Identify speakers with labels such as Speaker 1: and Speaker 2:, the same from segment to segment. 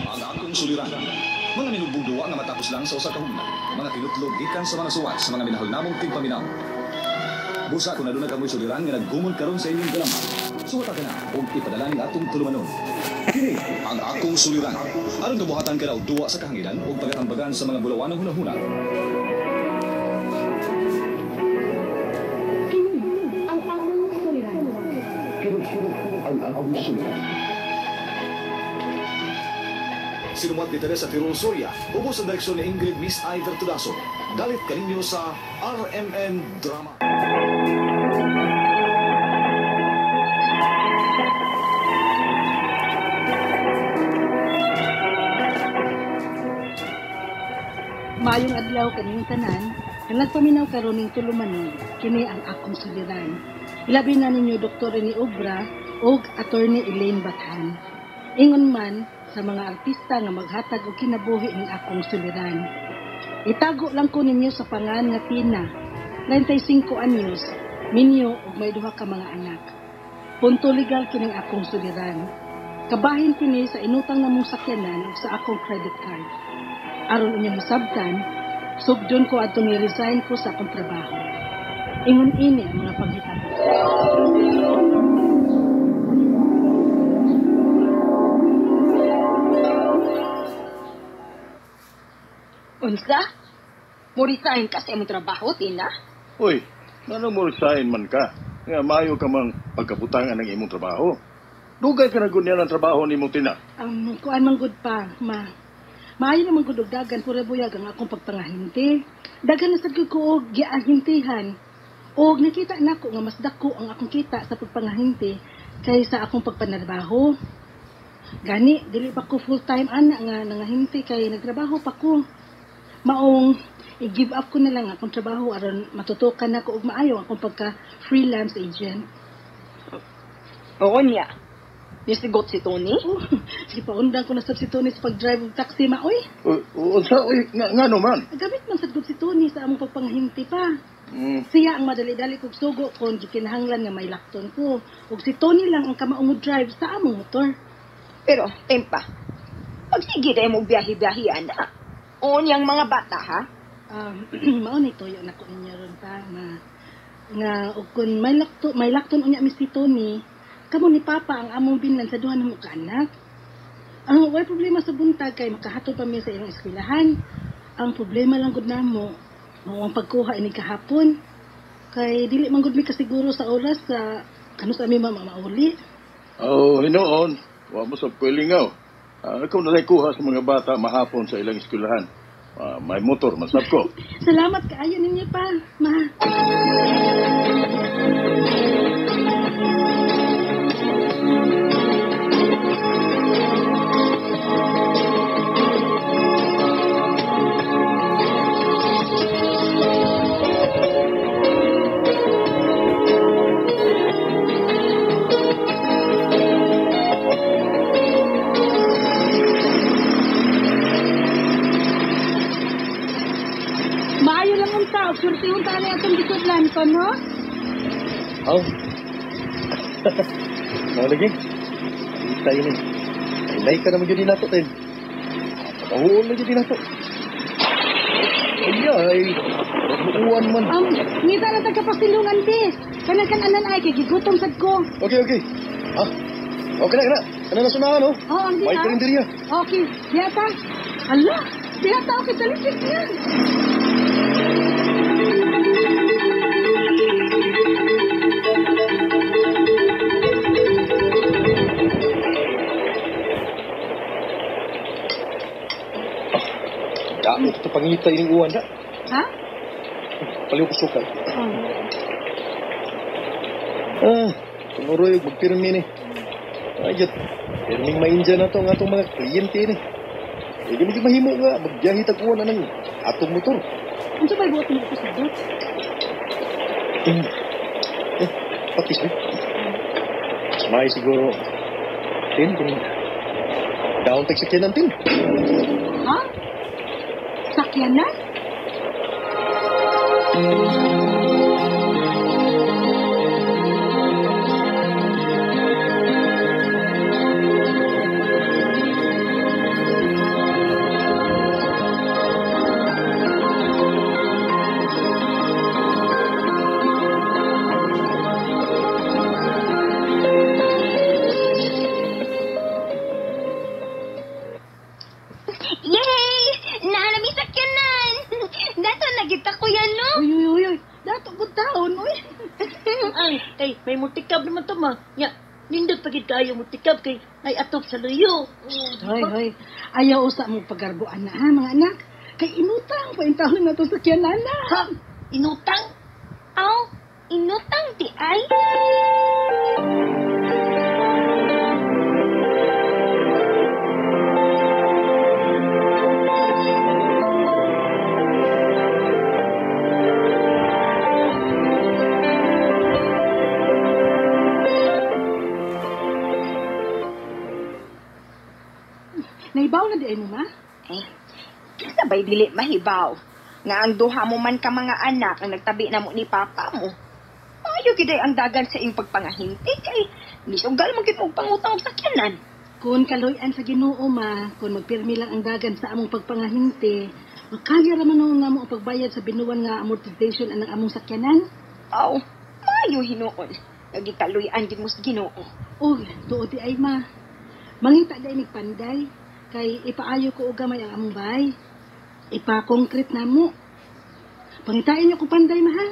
Speaker 1: Ang akong suliran. Mga minugbong duwa nga matapos lang sa usa ka hugna. Mga tinutlog gikan sa mga suwat sa mga minahal namong tigpaminaw. Busa kung aduna kamoy suliran nga naggumon karon sa inyong galamhan. Suwata ka na og ipadala ning atong tulumanon. Kini ang akong suliran. Aron kabuhatan ka og duwa sa kahanginan ug pagatambagan sa mga bulawanong hunahuna.
Speaker 2: Kini ang akong suliran.
Speaker 3: Kini ang akong suliran.
Speaker 1: Sinumuat ni Teresa Tirol Soria, ubos ang direksyon ni Ingrid Miss Iver Tudaso. Dalit kaninyo sa RMN Drama.
Speaker 2: Maayong adlaw kaninyong tanan, ang nagpaminaw karon ning tulumanon, kini ang akong suliran. Ilabi na ninyo Dr. Rene Obra ug Attorney Elaine Bathan. Ingon man sa mga artista nga maghatag og kinabuhi ning akong suliran. Itago lang ko ninyo sa pangan nga Tina, 35 anyos, minyo ug may duha ka mga anak. Punto legal kining akong suliran. Kabahin kini sa inutang namong sakyanan ug sa akong credit card. Aron inyong masabtan, sugdon ko adtong ni-resign ko sa akong trabaho. Ingon ini ang mga panghitabo.
Speaker 4: Unsa? Mo-resign ka sa imong trabaho, Tina?
Speaker 3: Uy, ngano mo resign man ka? Nga maayo ka mang pagkabutangan ng imong trabaho. Dugay ka na gunya ng trabaho nimo, Tina.
Speaker 2: Kuan man gud pa, ma. Maayo naman gud og dagan pura buyag ang akong pagpangahinti. Daghan na sad gud ko og giahintihan. Og nakita nako nga mas dako ang akong kita sa pagpangahinti kaysa akong pagpanarbaho. Gani dili pa ko full time ana nga nangahinti kay nagtrabaho pa ko. Maong i-give up ko na lang akong trabaho aron matutukan nako og maayo akong pagka freelance agent.
Speaker 4: Oo niya. Nisigot si Tony?
Speaker 2: Oh, gipaundang ko na sab si Tony sa pag-drive og taxi maoy.
Speaker 3: Unsa uy, ngano man?
Speaker 2: Gamit man sad gud si Tony sa among pagpangahinti pa. Siya ang madali-dali kog sugo kon gikinahanglan nga may lakton ko. Ug si Tony lang ang kamaong mo drive sa among motor.
Speaker 4: Pero, tempa, pagsige dahil mo biyahe-biyahe, ana. Oo niyang mga bata, ha?
Speaker 2: Mao ni tuyo nako ninyo ron pa, ma. Nga og kun may lakton unya mi si Tony, kamo ni Papa ang among binlan sa duha namo ka anak. Ang way problema sa buntag kay makahatod pa mi sa ilang eskwelahan. Ang problema lang gud namo mao ang pagkuha ini kahapon. Kay dili man gud mi kasiguro sa oras sa kanus ami mamauli.
Speaker 3: Oh, hinuon, wa mo sa pwelingaw. Ikaw na kuha sa mga bata mahapon sa ilang eskwelahan. May motor, masab ko.
Speaker 2: Salamat kaayo ninyo pa, ma. Maayo lang unta, surti unta ni atong gisudlan ko, no?
Speaker 5: Oh. Mao lagi. Tayo ni. Ilay ka naman gyud nato, Tin. Pakahuon lagi din nato. Ay, ay. Uwan man.
Speaker 2: Ngita na tagkapasilungan, te. Kanang kan-anan ay, kay gigutom sad ko.
Speaker 5: Okay, okay. Ha? Okay na, kana. Kana na sunahan, no?
Speaker 2: Oo, ang
Speaker 5: May
Speaker 2: diha.
Speaker 5: karinderya.
Speaker 2: Okay, diha ta. Ala, diha ta, okay, talisik niya.
Speaker 5: Damo ito pangita ining uwan da.
Speaker 2: Ha?
Speaker 5: Paliw ko sukal.
Speaker 2: Oh.
Speaker 5: Ah, tumuroy magpirmi ni. Ayot, pirming mainja na to ang atong mga kliyente ni. Di mo mahimo nga magbiyahe tag uwan na ng atong motor.
Speaker 2: Unsa ba'y buot mo ko sa dot?
Speaker 5: Patis ni. May siguro. Tin, kung down tag sakyanan, Tin.
Speaker 2: Ha? Sakyanan?
Speaker 6: ma. Nya, nindot pagid kaayo mo tikab kay ay atop sa luyo.
Speaker 2: Hoy, hoy. Ayaw usa mo pagarbuan na ha, mga anak. Kay inutang pa intawon na to sa sakyanan.
Speaker 6: Ha? Inutang?
Speaker 4: Aw, inutang ti ay.
Speaker 2: Naibaw na di ay mo, ma?
Speaker 4: Eh, kinsa ba'y dili mahibaw? Nga ang duha mo man ka mga anak ang nagtabi na mo ni papa mo. Maayo gid ay ang dagan sa iyong pagpangahinti kay misugal man gid mo og pangutang og sakyanan.
Speaker 2: Kung kaluy-an sa Ginoo ma, kung magpirmi lang ang dagan sa among pagpangahinti, makaya ra man nuon namo ang pagbayad sa binuan nga amortization anang among sakyanan.
Speaker 4: Aw, maayo hinuon. Nagikaluy-an gid mo sa Ginoo.
Speaker 2: Og tuod di ay ma. Mangita di ay migpanday kay ipaayo ko og gamay ang among bahay. Ipa-concrete na mo. Pangitain niyo ko panday ma ha.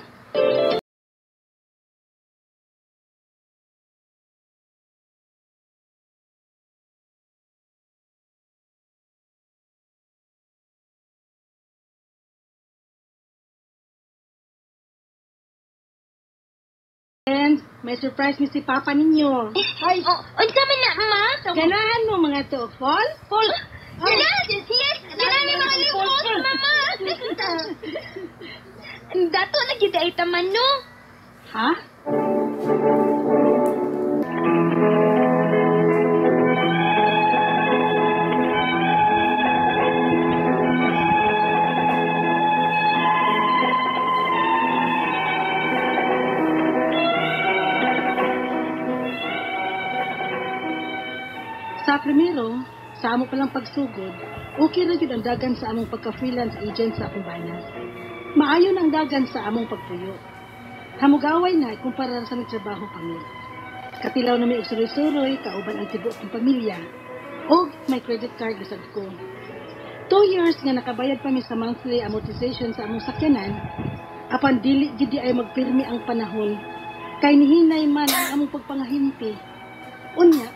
Speaker 2: And may surprise ni si Papa ninyo.
Speaker 4: Ay, oh, unsa man na ma?
Speaker 2: Ganahan mo mga to, Paul?
Speaker 4: Paul. Yes, yes, ganahan ni mga limos, mama. Dato na gid ay taman no.
Speaker 2: Ha? Sa primero, sa amo palang pagsugod, okay ra gyud ang dagan sa among pagka-freelance agent sa akong bana. Maayo ang dagan sa among pagpuyo. Hamugaway na kumpara sa nagtrabaho kami. Katilaw na may og suroy-suroy, kauban ang tibuok kong pamilya. Og may credit card bisag ko. 2 years nga nakabayad pa mi sa monthly amortization sa among sakyanan, apan dili gid di ay magpirmi ang panahon. Kay nihinay man ang among pagpangahinti. Unya,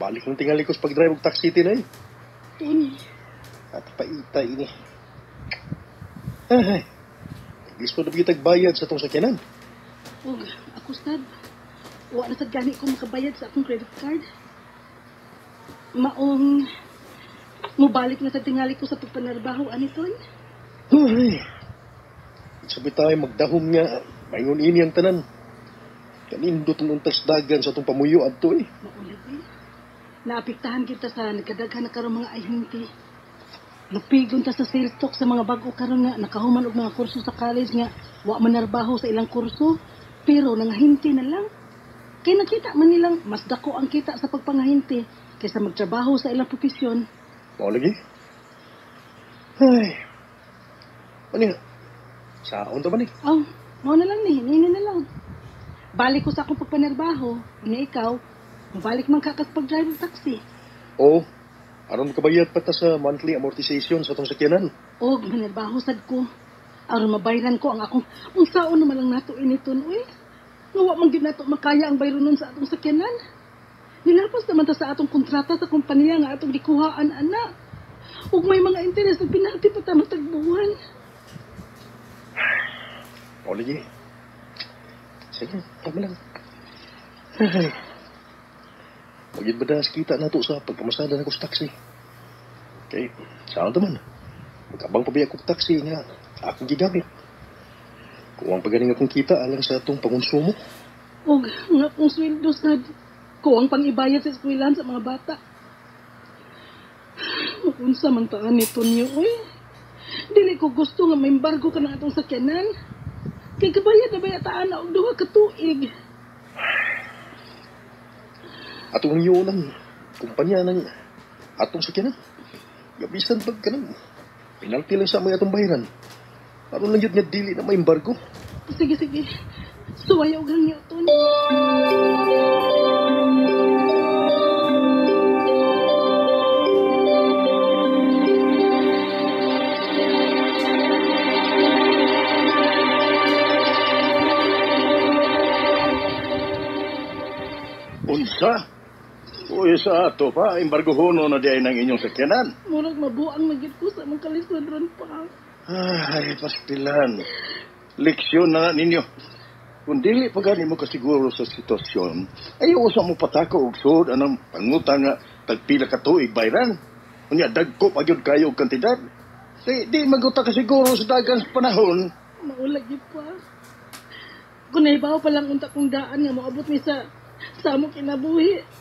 Speaker 5: Balik ng tingali ko sa pag-drive og taxi tinay.
Speaker 2: Tony.
Speaker 5: At paita ini. Ay, gusto na bitag bayad sa tong sakyanan.
Speaker 2: Og ako sad, wa na sad gani ko makabayad sa akong credit card. Maong mobalik na sa tingali ko sa pagpanarbaho aniton.
Speaker 5: Ay, sabi tayo magdahom nga, maingon ini ang tanan. Kanindot ang untas dagan sa itong pamuyo adto eh.
Speaker 2: Maulag eh. Naapektahan kita sa nagkadaghan na karon mga ahinti. Napigon ta sa sales talk sa mga bag-o karon nga nakahuman og mga kurso sa college nga wa man narbaho sa ilang kurso, pero nangahinti na lang. Kay nakita man nilang mas dako ang kita sa pagpangahinti kaysa magtrabaho sa ilang profesyon.
Speaker 5: Mao lagi. Ay. Ano nga? Saon ta man eh?
Speaker 2: Oh, mao na lang ni, nini na lang. Balik ko sa akong pagpanarbaho, unya ikaw, mabalik man ka kas pag-drive og taxi.
Speaker 5: Oo, aron makabayad pa ta sa monthly amortization sa atong sakyanan.
Speaker 2: Og manarbaho sad ko. Aron mabayran ko ang akong unsaon naman lang nato initon, uy. Nga wa man gyud nato makaya ang bayronon sa atong sakyanan. Nilapas naman ta sa atong kontrata sa kompanya nga atong gikuhaan ana. Ug may mga interes na pinati pa ta matagbuwan.
Speaker 5: O lagi. Sige, tama lang. Ay. Magid ba das kita na to sa pagkamasada na ko sa taxi? Okay, saan naman? Magkabang pabiya ko taxi nga akong gigamit. Kung ang pagaling akong kita alang sa atong pangonsumo.
Speaker 2: Og nga akong sweldo sad. Kuwang pang-ibayad sa eskwelahan sa mga bata. Makunsa man taan nito niyo, oy. Dili ko gusto nga may embargo ka na atong sakyanan. Kay kabayad na bayataan na og duha ka tuig.
Speaker 5: Atong yun ang kumpanya ng atong sakyanan. Gabisan pag ka nang penalty lang sa mga atong bayaran. Aron lang yun nga dili na may embargo.
Speaker 2: Sige, sige. Suway og hangyo, Tony.
Speaker 3: Unsa? Uy, sa ato pa, embargohono na diay ng inyong sakyanan.
Speaker 2: Murag mabuang na gyud ko sa among kalisod ron pa.
Speaker 3: Ay, pastilan. Leksyon na na ninyo. Kung dili pa gani mo kasiguro sa sitwasyon, ayaw usa mo patako og suod anang pangutang nga tagpila ka tuig bayran. Unya dagko pa gyud kayo og kantidad. Di maguta ka siguro sa dagan sa panahon.
Speaker 2: Maulag gyud pa. Kung nahibaw pa lang unta kong daan nga moabot mi sa among kinabuhi.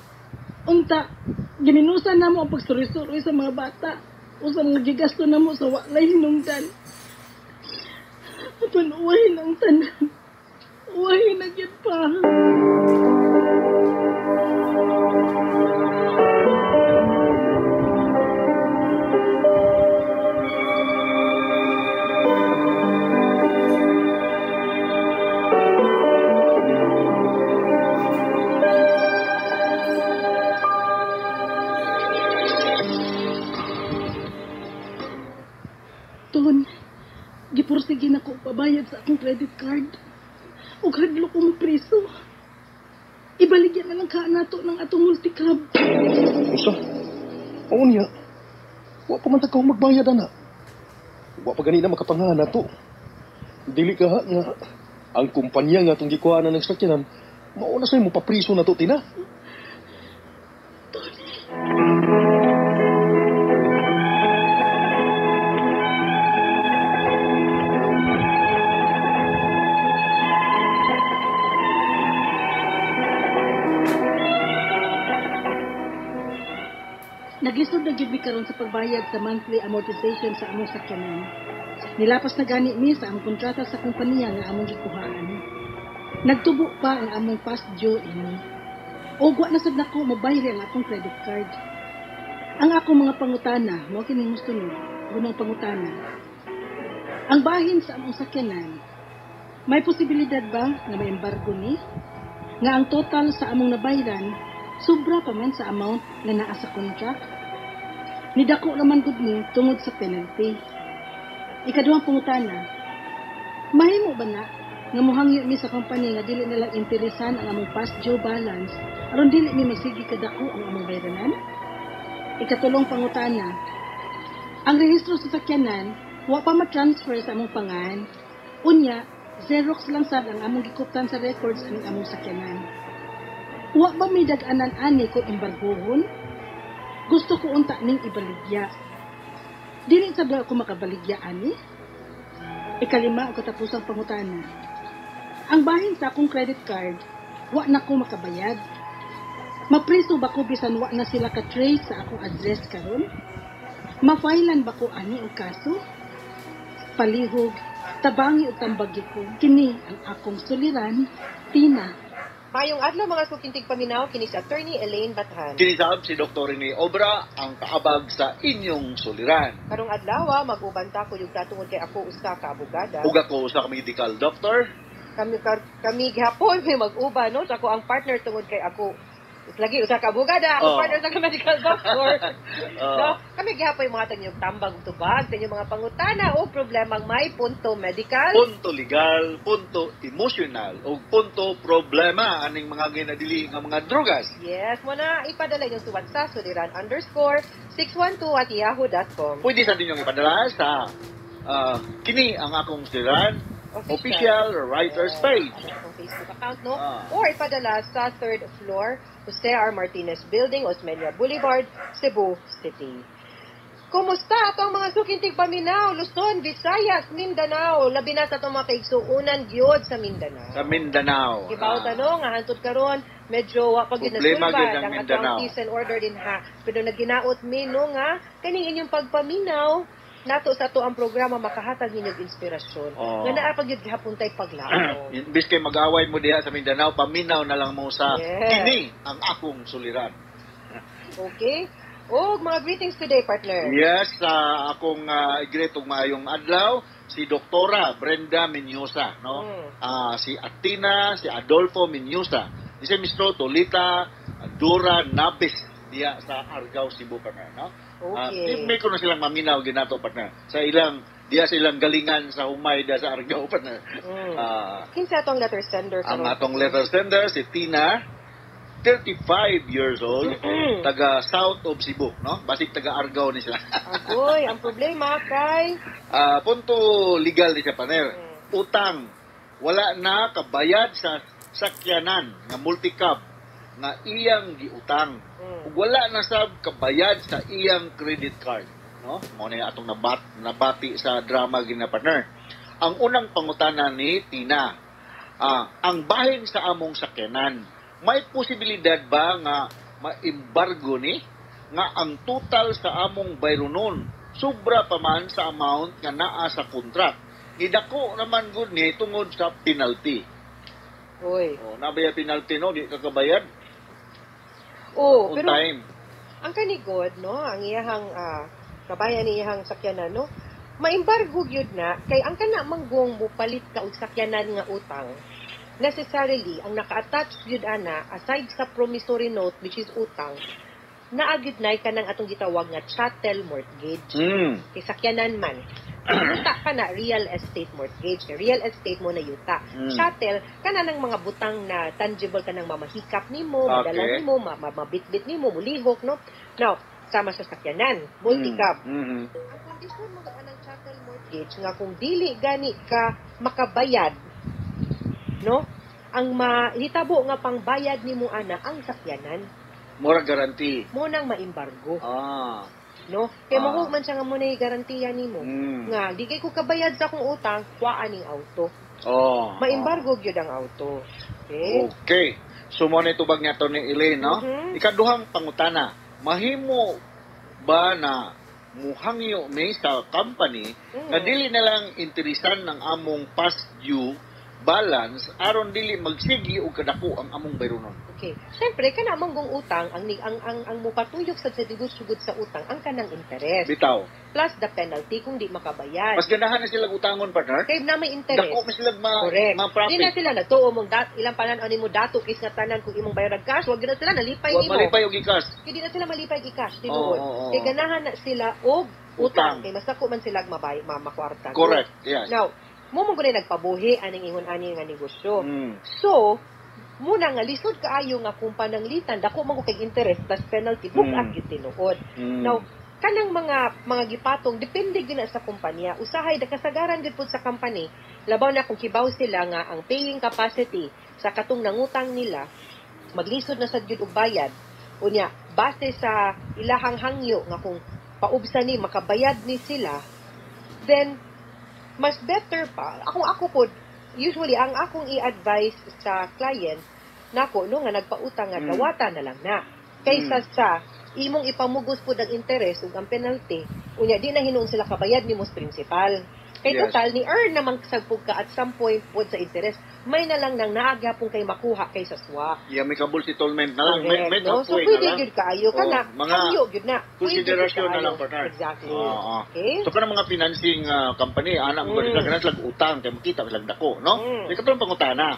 Speaker 2: Unta, giminusan na mo ang pagsuroy-suroy sa mga bata o sa mga gigasto na mo sa walay hinungdan. Apan uwahin ang tanan. Uwahin na gyud pa. Ton, gipursige na ko pabayad sa akong credit card. Ug hadlo ko mo preso. Ibaligyan na lang ka nato ng atong multicab.
Speaker 5: Usa? Oo niya. Wa pa man ta ka magbayad ana. Wa pa ganina makapangahan nato. Dili ka ha nga ang kumpanya nga atong gikuhanan ng sakyanan, mao na sa'yo mo papriso na to, Tina.
Speaker 2: Tony. Naglisod na gyud mi karon sa pagbayad sa monthly amortization sa among sakyanan. Nilapas na gani mi sa among kontrata sa kompanya nga among gikuhaan. Nagtubo pa ang among past due ini. Og wa na sad nako mobayri ang akong credit card. Ang akong mga pangutana, mao kini mosunod, gunong pangutana. Ang bahin sa among sakyanan, may posibilidad ba nga may embargo ni? Nga ang total sa among nabayran sobra pa man sa amount na naa sa contract? Nidako naman gud ni tungod sa penalty. Ikaduhang pangutana, mahimo ba na nga mohangyo mi sa company nga dili na lang interesan ang among past due balance aron dili mi magsige kadako ang among bayranan? Ikatulong pangutana, ang rehistro sa sakyanan wa pa ma-transfer sa among pangan. Unya, Xerox lang sad ang among gikuptan sa records aning among sakyanan. Wa ba may dag-anan ani kung embargohon? Gusto ko unta ning ibaligya. Dili sa ba ako makabaligya ani? Ikalima o katapusang pangutana. Ang bahin sa akong credit card, wa na ko makabayad. Mapriso ba ko bisan wa na sila ka-trace sa akong address karon? Ma-filean ba ko ani og kaso? Palihog, tabangi og tambagi ko. Kini ang akong suliran, Tina.
Speaker 7: Mayong adlaw mga sukintig paminaw kini si Attorney Elaine Bathan.
Speaker 8: Kini sab si Dr. Rene Obra ang kaabag sa inyong suliran.
Speaker 7: Karong adlaw mag-uban ta kuyog ta tungod kay ako usa ka abogada.
Speaker 8: Ug ako usa ka medical doctor.
Speaker 7: Kami gihapon may mag-uban no, ako ang partner tungod kay ako lagi usa ka abogada, ako partner sa medical doctor. No, kami gihapon mga tanyog tambag ug tubag sa inyong mga pangutana o problemang may punto medical,
Speaker 8: punto legal, punto emotional o punto problema aning mga ginadili nga mga drogas.
Speaker 7: Yes, mo na ipadala inyong suwat sa suliran_612@yahoo.com.
Speaker 8: Pwede sa ninyong ipadala sa kini ang akong suliran official writer's page.
Speaker 7: Ang Facebook account, no? Or ipadala sa 3rd floor, Jose R. Martinez Building, Osmeña Boulevard, Cebu City. Kumusta atong mga sukintig paminaw, Luzon, Visayas, Mindanao? Labi na sa atong mga kaigsuonan gyud sa Mindanao.
Speaker 8: Sa Mindanao.
Speaker 7: Kibaw tanong, nga hantod karon, medyo wa pa gyud nasulbad ang atong peace and order din ha. Pero naginaot mi no nga kaning inyong pagpaminaw nato sa ato ang programa makahatag ninyong inspirasyon. Nga naa pa gyud gihapon tay paglaom.
Speaker 8: Imbis kay mag-away mo diha sa Mindanao, paminaw na lang mo sa kini ang akong suliran.
Speaker 7: Okay. Og mga greetings today, partner.
Speaker 8: Yes, akong i-greet og maayong adlaw si Doktora Brenda Menyosa, no? Si Atina, si Adolfo Menyosa, si Mr. Tolita Dora Nabes diha sa Argao, Cebu, partner, no?
Speaker 7: Okay.
Speaker 8: May kuno silang maminaw ginato, partner. Sa ilang diha sa ilang galingan sa humay diha sa Argao, partner.
Speaker 7: Kinsa atong letter sender
Speaker 8: karon? Ang atong letter sender si Tina. 35 years old, taga south of Cebu, no? Basig taga Argao ni siya.
Speaker 7: Agoy, ang problema kay
Speaker 8: Punto legal ni siya, paner. Utang. Wala na kabayad sa sakyanan nga multicab nga iyang giutang. Ug wala na sab kabayad sa iyang credit card, no? Mao na atong nabati sa drama gina, partner. Ang unang pangutana ni Tina, ang bahin sa among sakyanan, may posibilidad ba nga maembargo ni nga ang total sa among bayronon sobra pa man sa amount nga naa sa contract? Nidako naman gud ni tungod sa penalty.
Speaker 7: Oy.
Speaker 8: Oh, nabaya penalty, no, di ka kabayad
Speaker 7: Oh,
Speaker 8: on
Speaker 7: pero
Speaker 8: time.
Speaker 7: Ang kanigod, no, ang iyahang kabayan ni iyahang sakyanan, no, maembargo gyud na kay ang kana manggong mo palit ka og sakyanan nga utang, necessarily ang naka-attach gyud ana, aside sa promissory note which is utang, naa gyud nay kanang atong gitawag nga chattel mortgage. Kay sakyanan man. Yuta ka na, real estate mortgage. Kay real estate mo na yuta. Chattel, kana ng mga butang na tangible ka nang mamahikap nimo, madala nimo, mabitbit nimo, mulihok, no? Now, sama sa sakyanan, multicab. Ang kondisyon mo anang chattel mortgage nga kung dili gani ka makabayad, no? Ang mahitabo nga pangbayad nimo ana ang sakyanan.
Speaker 8: Mura guarantee.
Speaker 7: Mo nang maembargo. No? Kay mo man siya nga mo na garantiya nimo. Nga di kay ko kabayad sa akong utang, kuhaan ning auto. Maembargo gyud ang auto. Okay?
Speaker 8: Okay. So mo na tubag niya to ni Elaine, no? Ikaduhang pangutana, mahimo ba na muhangyo may sa company na dili na lang interesan ng among past due balance aron dili magsigi og kadako ang among bayronon?
Speaker 7: Okay. Syempre kana manggong utang ang mopatuyok sa sugod sa utang ang kanang interest.
Speaker 8: Bitaw.
Speaker 7: Plus the penalty kung di makabayad.
Speaker 8: Mas ganahan na sila utangon, partner.
Speaker 7: Kay na may interest.
Speaker 8: Dako man sila
Speaker 7: Correct.
Speaker 8: ma-profit.
Speaker 7: Di na sila nagtuo mong ilang panan ani mo dato kis nga tanan kung imong bayarag cash, wag na sila nalipay
Speaker 8: Wa
Speaker 7: nimo.
Speaker 8: malipay og i-cash.
Speaker 7: Kay di na sila malipay i-cash tinuod.
Speaker 8: Oo.
Speaker 7: Kay ganahan na sila og utang.
Speaker 8: Utang.
Speaker 7: Kay mas dako man sila mabay makwarta.
Speaker 8: Correct. Yes.
Speaker 7: Now, mo mo gud nagpabuhi aning ingon ani nga negosyo. So, muna nga lisod kaayo nga kung pananglitan dako man ko kay interest plus penalty bug-at gyud tinuod. Now, kanang mga gipatong depende gyud na sa kumpanya. Usahay da kasagaran gyud pud sa company. Labaw na kung kibaw sila nga ang paying capacity sa katong nangutang nila maglisod na sad gyud og bayad. Unya, base sa ilahang hangyo nga kung paubsa ni makabayad ni sila, then mas better pa. Ako pod, usually ang akong i-advise sa client nako no nga nagpautang nga dawata na lang na kaysa sa imong ipamugos pod ang interest ug ang penalty, unya di na hinuon sila kabayad nimo sa principal. Kay total ni earn namang sagpog ka at some point pod sa interest, may na lang nang naagyapon kay makuha kaysa swak.
Speaker 8: Yeah, may kabul settlement na lang.
Speaker 7: Correct,
Speaker 8: May
Speaker 7: no? So
Speaker 8: halfway
Speaker 7: pwede
Speaker 8: na lang.
Speaker 7: gyud kaayo kana,
Speaker 8: mga
Speaker 7: hangyo gyud na. Pwede gyud
Speaker 8: konsiderasyon na
Speaker 7: kaayo.
Speaker 8: lang, partner.
Speaker 7: Exactly.
Speaker 8: Oo.
Speaker 7: Okay?
Speaker 8: So kanang mga financing company, ana mo sila kanang silang utang kay makita silang dako, no? Ikatulong pangutana,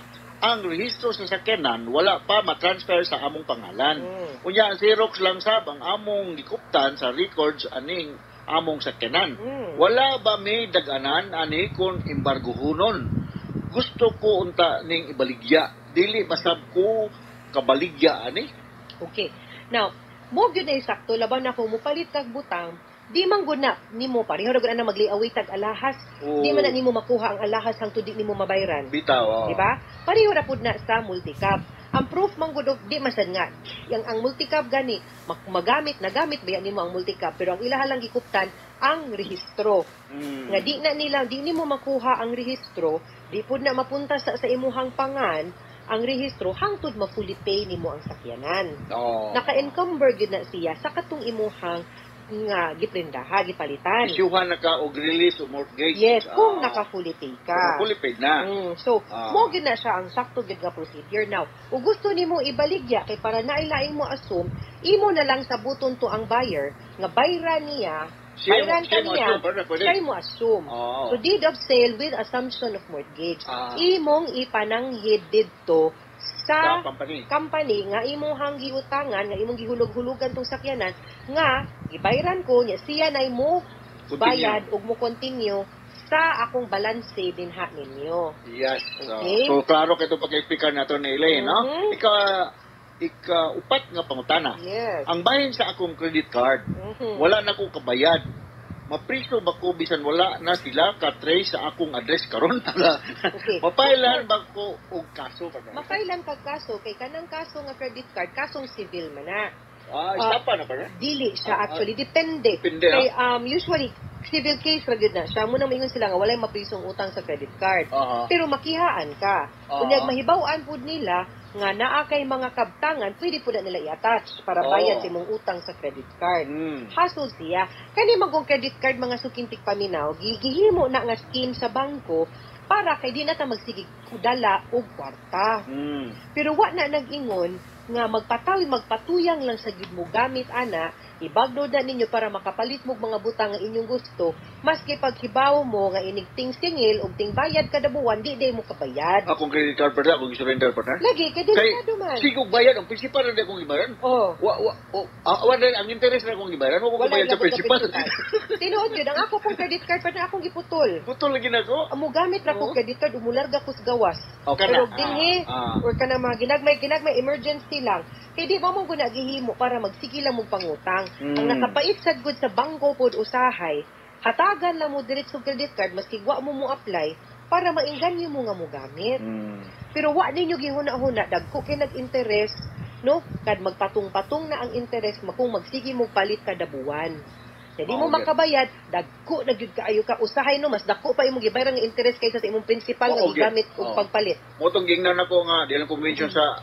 Speaker 8: ang rehistro sa sakyanan wala pa ma-transfer sa among pangalan. Unya ang Xerox lang sab ang among gikuptan sa records aning among sakyanan. Wala ba may dag-anan ani kung embargohonon? Gusto ko unta ning ibaligya. Dili masab ko kabaligya ani.
Speaker 7: Okay. Now, mo gyud na sakto laban na kung mopalit kag butang, di man gud na nimo pareho ra gud na magli-away tag alahas. Di man na nimo makuha ang alahas hangtod di nimo mabayran.
Speaker 8: Bitaw. Oo.
Speaker 7: Di ba? Pareho ra pud na sa multicab. Ang proof man gud di masad nga yang ang multicab gani magamit nagamit ba nimo ang multicab, pero ang ilaha lang gikuptan ang rehistro. Nga di na nila di nimo makuha ang rehistro, di pud na mapunta sa imuhang pangan ang rehistro hangtod ma-fully pay nimo ang sakyanan. Naka-encumber gyud na siya sa katong imuhang nga giprendaha, gipalitan.
Speaker 8: Isyuhan na ka og release o mortgage.
Speaker 7: Yes, kung naka-fully pay ka.
Speaker 8: Kung fully paid na.
Speaker 7: So, mo gyud na siya ang sakto gyud nga procedure. Now, kung gusto nimo ibaligya kay para nailaing mo assume, imo na lang sabuton to ang buyer nga bayran niya, bayran ka
Speaker 8: Siya mo
Speaker 7: niya,
Speaker 8: assume, partner, pwede.
Speaker 7: siya mo assume. So, deed of sale with assumption of mortgage. Imong ipananghid didto sa
Speaker 8: Sa company.
Speaker 7: company nga imong giutangan, nga imong gihulog-hulugan tong sakyanan, nga gibayran ko niya, siya nay mo
Speaker 8: Continue.
Speaker 7: bayad ug mo continue sa akong balanse dinha ninyo.
Speaker 8: Yes.
Speaker 7: Okay.
Speaker 8: So klaro kay itong pag-explicar nato ni Elaine, no? Ikaupat nga pangutana.
Speaker 7: Yes.
Speaker 8: Ang bahin sa akong credit card, wala na ko kabayad. Mapriso ba ko bisan wala na sila ka-trace sa akong address karon?
Speaker 7: Okay.
Speaker 8: Mapailan ba ko og kaso pa?
Speaker 7: Mapailan kag kaso kay kanang kaso nga credit card, kasong civil man na.
Speaker 8: Ah, istapa na pa na?
Speaker 7: Dili siya actually, depende.
Speaker 8: Depende,
Speaker 7: kay usually civil case ra gyud na siya. Muna maingon sila nga walay maprisong utang sa credit card. Pero makihaan ka. Unyag mahibaw-an pud nila nga naa kay mga kabtangan, pwede pud na nila i-attach para bayad sa imong utang sa credit card. Hassle siya. Kani magong credit card, mga sukintik paminaw, gihimo na nga scheme sa bangko para kay di na ta magsigig dala og kwarta. Pero wa na nag-ingon nga magpatawid, magpatuyang lang sa gid mo gamit ana, ibagdo na ninyo para makapalit mo mga butang nga inyong gusto, maski paghibaw mo nga inig ting singil og ting bayad kada buwan, di day mo kabayad.
Speaker 8: Akong credit card pa akong surrender pa na.
Speaker 7: Lagi kay delikado man.
Speaker 8: Sigog bayad ang principal na akong gibayaran.
Speaker 7: Oh.
Speaker 8: Wa wa oh, wa ang interest na akong gibayaran, wa ko bayad sa principal.
Speaker 7: Tinuod yun, ang ako pong credit card pa na akong giputol.
Speaker 8: Putol lagi nako.
Speaker 7: Amo gamit ra ko credit card, umularga ko sa gawas.
Speaker 8: Oh, kana.
Speaker 7: Pero dinhi or kana mga ginagmay emergency lang. Kay di ba mo guna gihimo para magsige lang mong pangutang. Ang nakapait sad gud sa bangko pod usahay, hatagan lang mo diretso credit card maski wa mo mo apply para maingganyo mo nga mo gamit. Pero wa ninyo gihuna-huna dagko kay nag-interest, no? Kad magpatong-patong na ang interest kung magsige mo palit kada buwan. Kaya di mo makabayad, dagko na gyud kaayo ka usahay, no, mas dako pa imong gibayaran nga interest kaysa sa imong principal nga gigamit og pagpalit.
Speaker 8: Motong gingnan ako nga di lang convention sa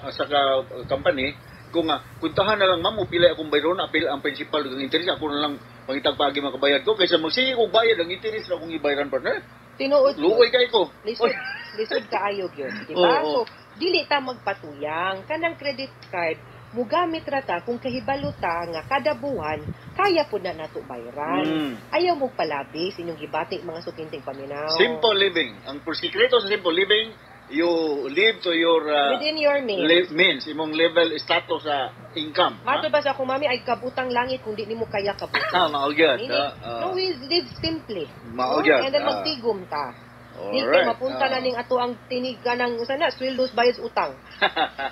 Speaker 8: company ko nga kuntahan na lang ma'am, upila akong bayron, apil ang principal ug ang interest ako na lang pangitag paagi makabayad ko kaysa magsige kog bayad ang interest na akong gibayaran, partner.
Speaker 7: Tinuod.
Speaker 8: Luoy kay ko.
Speaker 7: Lisod kaayo gyud, di ba? So dili ta magpatuyang kanang credit card, mugamit ra ta kung kahibalo ta nga kada buwan kaya pud na nato bayaran. Ayaw mo palabis inyong gibati mga sukinting paminaw.
Speaker 8: Simple living. Ang sikreto sa simple living, you live to your
Speaker 7: within your means.
Speaker 8: Means imong level status sa income.
Speaker 7: Mato ba sa akong mami ay kabutang langit kung di nimo kaya kabutang.
Speaker 8: Mao gyud.
Speaker 7: No, we live simply.
Speaker 8: Mao gyud.
Speaker 7: And then magtigom ta. Di kay mapunta na ning ato ang tiniga ng sana sweldos bayad utang.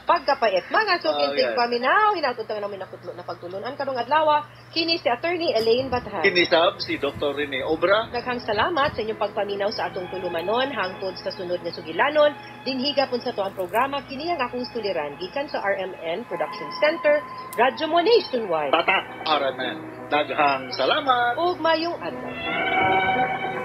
Speaker 7: Pagkapait mga sukinting paminaw, hinatutang namin nakutlo na pagtulunan karong adlaw, kini si Attorney Elaine Bathan.
Speaker 8: Kini sab si Dr. Rene Obra.
Speaker 7: Daghang salamat sa inyong pagpaminaw sa atong tulumanon hangtod sa sunod nga sugilanon. Dinhiga pun sa to ang programa kini ang akong suliran gikan sa RMN Production Center, Radyo Mo Nationwide.
Speaker 8: Tatak RMN. Daghang salamat
Speaker 7: ug mayong adlaw.